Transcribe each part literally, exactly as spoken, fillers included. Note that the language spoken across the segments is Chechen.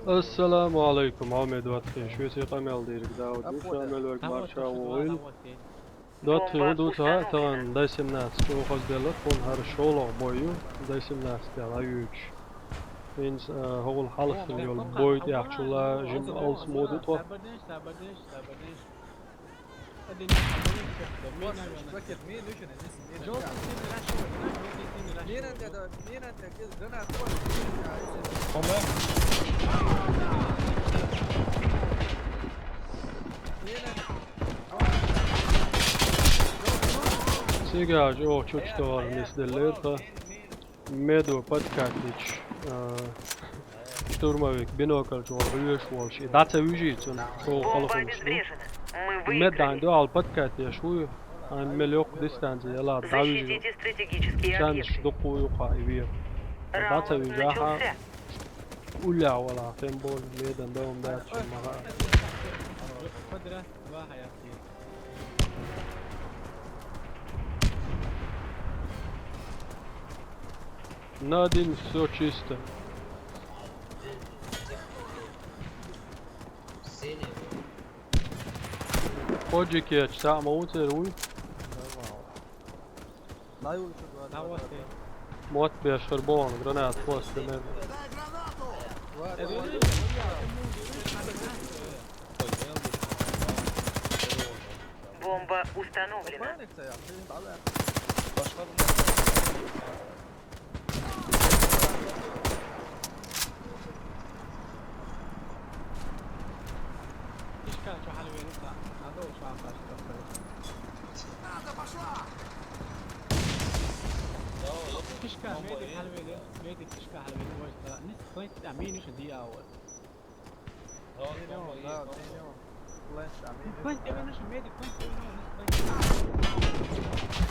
Ассаламу алейкум, Ахмед Ватхин. Шуьца къамел дийриг Дауд. Шу къамел верг марша вогӀийла. Ватхин, хӀун ду ца хаьа, тахана Д семнадцать чӀоагӀа хаза делла, тхуна хӀара шолгӀа бой ю, Д семнадцать дӀаюьйцуш. ХӀинца, а, хӀокхул хьалха хилла йолу бой тӀехь чула жимма алсамо ду тхо. Цигахь чӀогӀа чучтовар нисделлера тхан. Медо подкатнича, а, штурмовик бинокль чохь хьоьжуш волуш, и дӀа ца вижий цунна, чӀогӀа халахеташ ду. Мед дан ду, хьал подкатнеш ву, ан мел йоккха дистанция яла дӀавижий. Шанс дукха ву юкъа и вер. ДӀа ца вижахьа, уллехь вала, тем более, медан дан дац шуна ма хаьа. На один всё чисто. Ходжи кеча, цхьаъ ма ву церан вуй? Мотт беш хир боху, гранат хӀоттийна. Бомба установлена.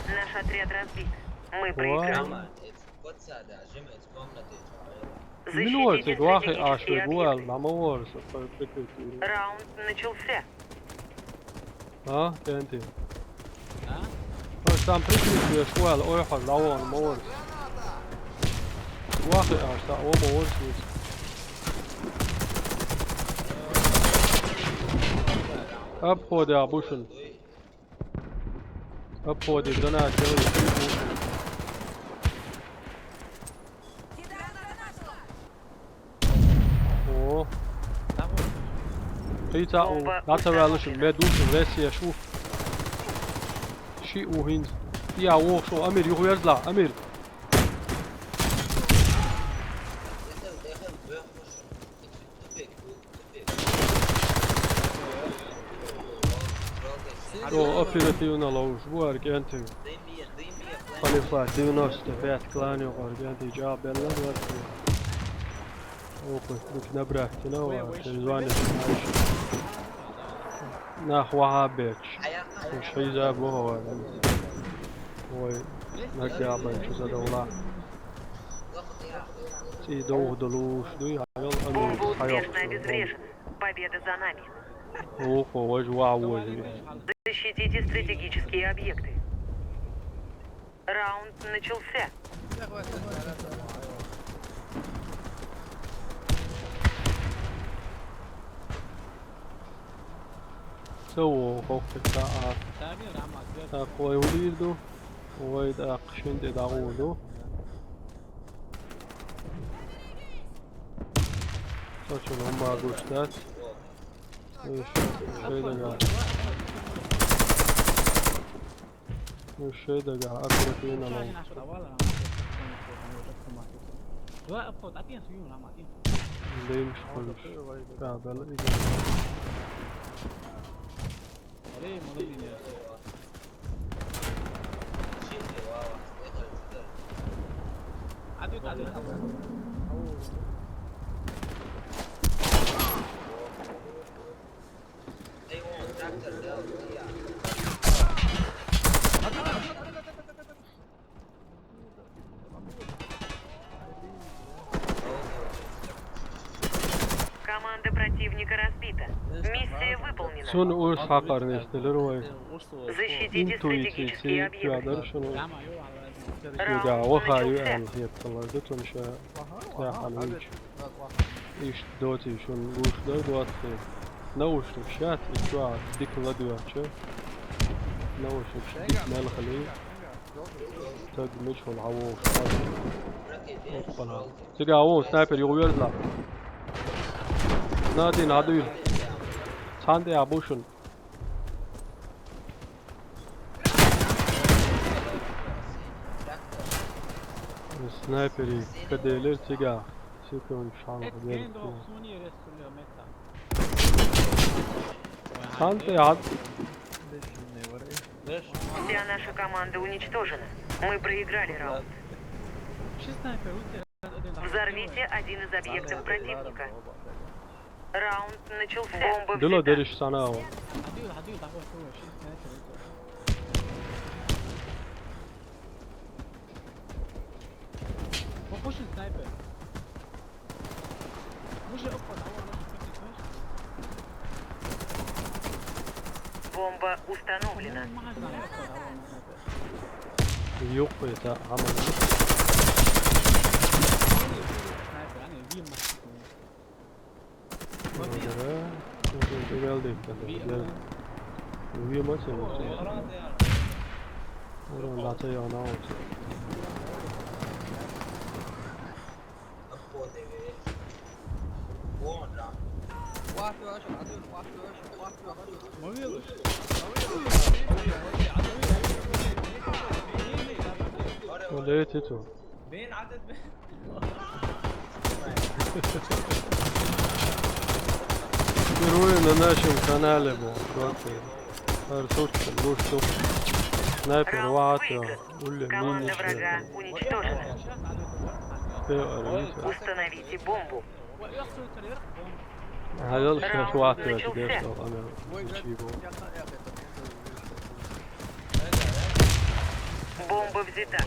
Наш отряд разбит. Мы проиграли. Защитите стратегический объект. Раунд начался. А, кенти. А? Ой, там прикрытие школа, ой, хаз, да вон, морс. Вахи аш, да, о, морс. Обходи, Абушин. Обходи, да на, делай. О. Кхийца у, нацаваьлла шу, мед у шу, весеш у. Ши у хӀинца. Я, воху шу, Амир, юха верзла, Амир. О, оперативно ловуш, бу ар кӀентий. Халифа, девяносто пять клан юкъара кӀентий чӀагӀбелла вара. Опыт бик набрать дина вара, шайн звание знаешь. Нах ваха бечу. Уж хьийза боху вара. Ой, наггабан чу задовла. ЦӀий довха долуш дуй, хьайол амин, хьайол. Победа за нами. Охо, вож ваха вожий. Защитите стратегические объекты. Раунд начался. Ца вон хӀокху тӀе а. ТӀаккха вай хӀун дийр ду? Вай тӀаккха шин тӀе дӀагӀур ду. Ца чун хӀумма гуш дац. Уьш шайдага. Уьш шайдага оперативно лов. Даймаш хуьлуш. Ка, Белла, иди. Команда противника разбита. Миссия выполнена. Цунна уьш хьакхарнаш делира вай. Защитите стратегические объекты. Интуиция ца ядар шуна. Раунд начался. Ваха ю аьлла хеталар ду цунна ша яхана вича. Иштта доций шуна гуш дар доций. Наушникаш яц, и чу а дика ладоьгӀча. Наушникаш дика мел хилий. Стаг мичахула хьавогӀуш вац. Оппана. Цига вон снайпер юха верза. Надин хьадуьйла. Цхьана тӀехь бу шуна. Снайперий каделира цигахь. Секунд шалха дерг. Цхьана тӀехь. Вся наша команда уничтожена. Мы проиграли раунд. Взорвите один из объектов противника. Раунд начался. Бомба взята. Дила дериш санал. Бомба установлена. Юкъ это, Аман. Дагара, уже дегал дейт, дагара. Уйа ма сен, ма сен. Урон дата ягъна алча. Валейтиту. Впервые на нашем канале был. Вот ты. Артурчик, ну что? Снайпер, ваата. Улле, команда врага уничтожена. Установите бомбу. Раунд начался. Бомба взята.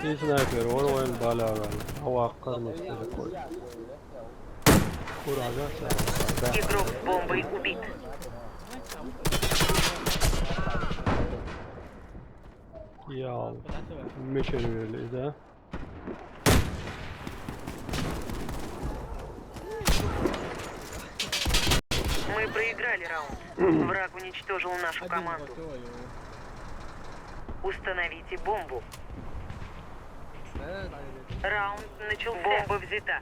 Ты снайпер, вон вайн балаган. Аваккар мастер. Игрок с бомбой убит. Ял. Мечен верли, да? Мы проиграли раунд. Враг уничтожил нашу команду. Установите бомбу. Раунд начался. Бомба взята.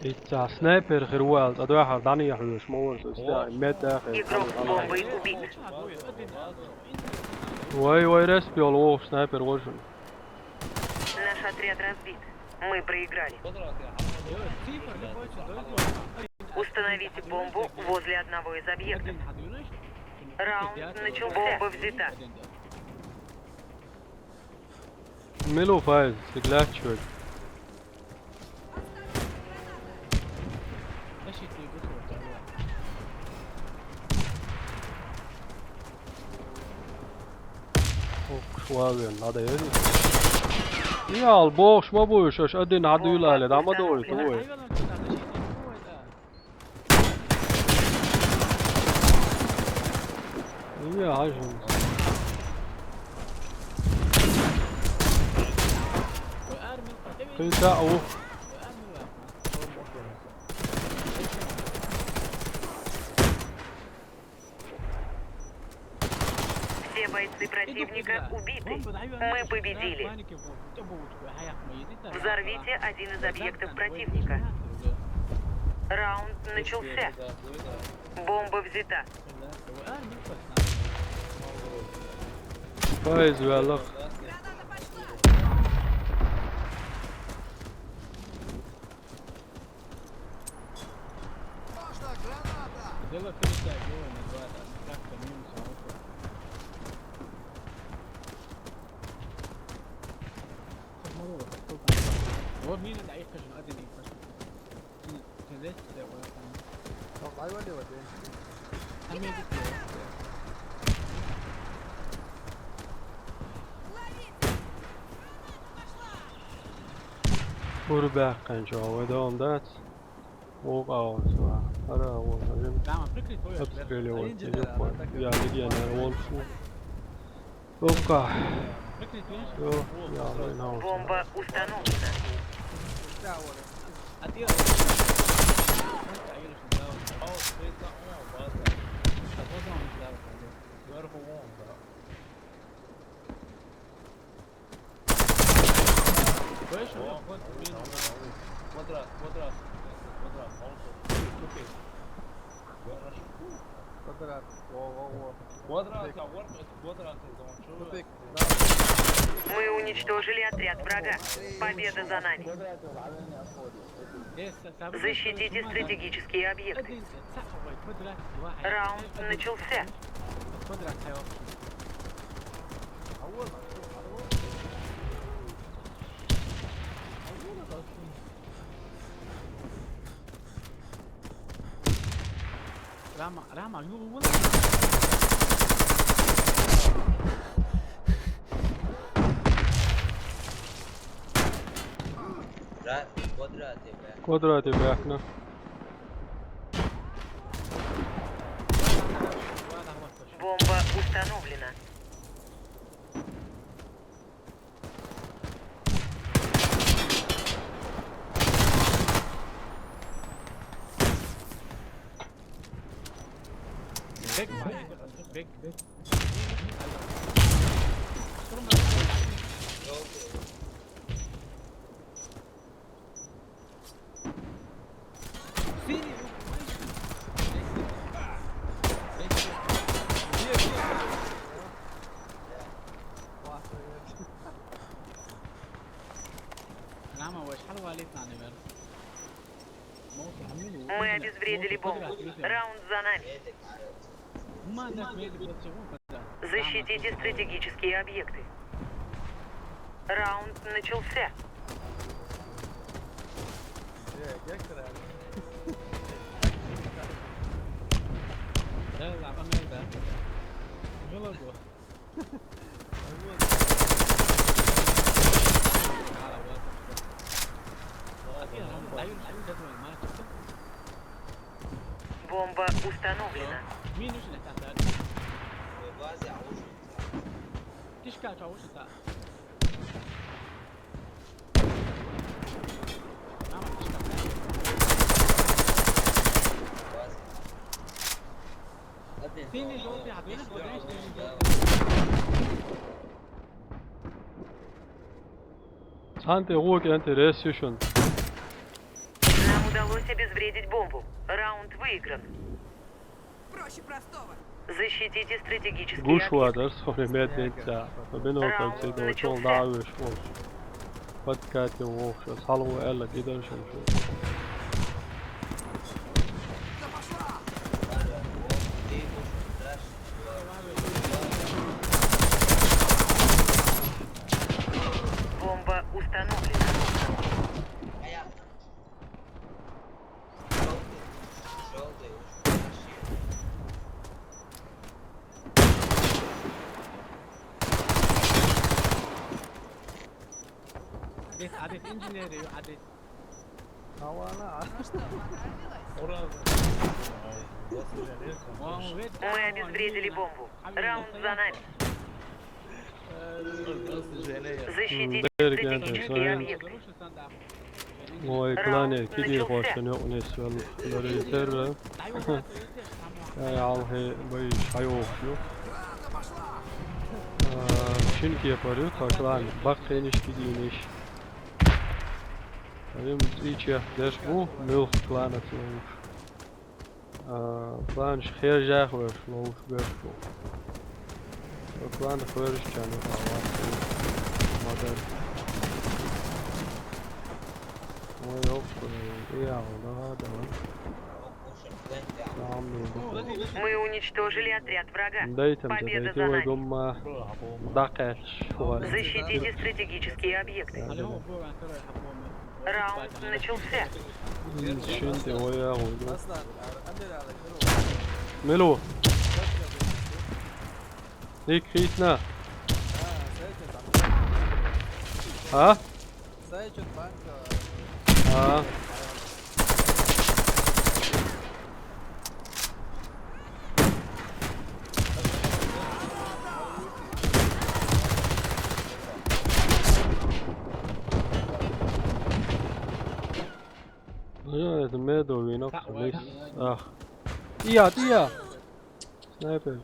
Итта снайпер хир ву аьлла, цкъа дуьххьара дӀанехьа веш ма вара со, стяга, мед даха. Игрок с бомбой убит. Вай, вай, респ йолу вовшах снайпер вожун. Наш отряд разбит. Мы проиграли. Установите бомбу возле одного из объектов. Раунд начался. Бомба взята. Милу файз, сигляччуй. Ох, швален, надо ери. Ял, бохуш ма буй, шаьш один хьан дуьйла аьлла, дӀа ма дойла, ой. Ия, хьажа. Кхин цхьаъ ву. Все бойцы противника убиты. Мы победили. Взорвите один из объектов противника. Раунд начался. Бомба взята. Файз ваьлла. يلا، في لسه جوا من الوقت، عشان تحت مين مش عارفه. هو مين اللي هيفكر شنو قد يفكر؟ في لسه ولا كان؟ طب، أيوة، اللي وديه. أنا جبت له. Kurwa, kanka, we don't that. Walk out, uh, ara, walk out. Там, прикрыть твою. Обстреливать. Идёт, я легионер, он фу. Опа. Прикрыть, видишь? Всё, я война. Бомба установлена. А ты... Слышь, вот, вот, блин, квадрат, квадрат, квадрат, молоток. Окей. Хорошо. Квадрат, во, во, во. Квадрат, а вот это квадрат, это он чё? Тупик, да. Мы уничтожили отряд врага. Победа за нами. Квадрат, ладно, не отходит. Защитите стратегические объекты. Раунд начался. Рама, Рама, юл, юл. Квадрат, ребят. Квадрат, ребят, ну. Бомба установлена. Бек, бек, бек. Мы обезвредили бомбу. Раунд за нами. Защитите стратегические объекты. Раунд начался. Бомба установлена. Цхьан тӀе гӀо кӀентӀера, эс ю шун. Нам удалось обезвредить бомбу. Раунд выигран. Проще простого. Защитите стратегические объекты. Гуш вадар, сори, медден ца. Бинокал ца, дочол дӀа а веш волча. Подкатив вохуш, хьалхо аьлла, кӀидар шун шу. Бомба установлена. Адет, адет, инженерию, адет. Хавана. Мы обезвредили бомбу. Раунд за нами. Защитите стратегические объекты. Ой, клане, кидир хошен, ёкънес вел ларитер. Ай, алхе, бай, шайоху. Шин кепарю, та клан, бакъ хениш кидиниш. Ай, м, ичех деш бу, мюлх клана цуш. А, кланаш хержах веш, ловш беш бу. Клан хержах чан, а, ва, мадар. Ой, ёп, э, я, да, да. Да, Мы уничтожили отряд врага. Победа за нами. Защитите стратегические объекты. Раунд начался. Melo. Nik Riitna. Ha? Ha? Aa, the middle, you know. Ah. Iya, iya. Sniper.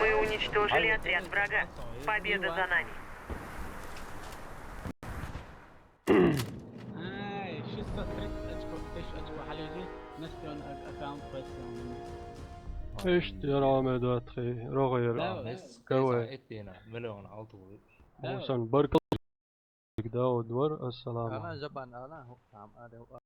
Мы уничтожили отряд врага. Победа за нами. Ay, shu soat tretish ochko, besh ochko haligi Nastion account qo'ysin. Eshit, yaramaydi, atxi, ro'g'ayir. Давай. Mes Давай. Etdina million olti bo'ldi. Давай. Sen bir kildagi Davud bor, assalomu. Ana Japan, ana, tamam, ada.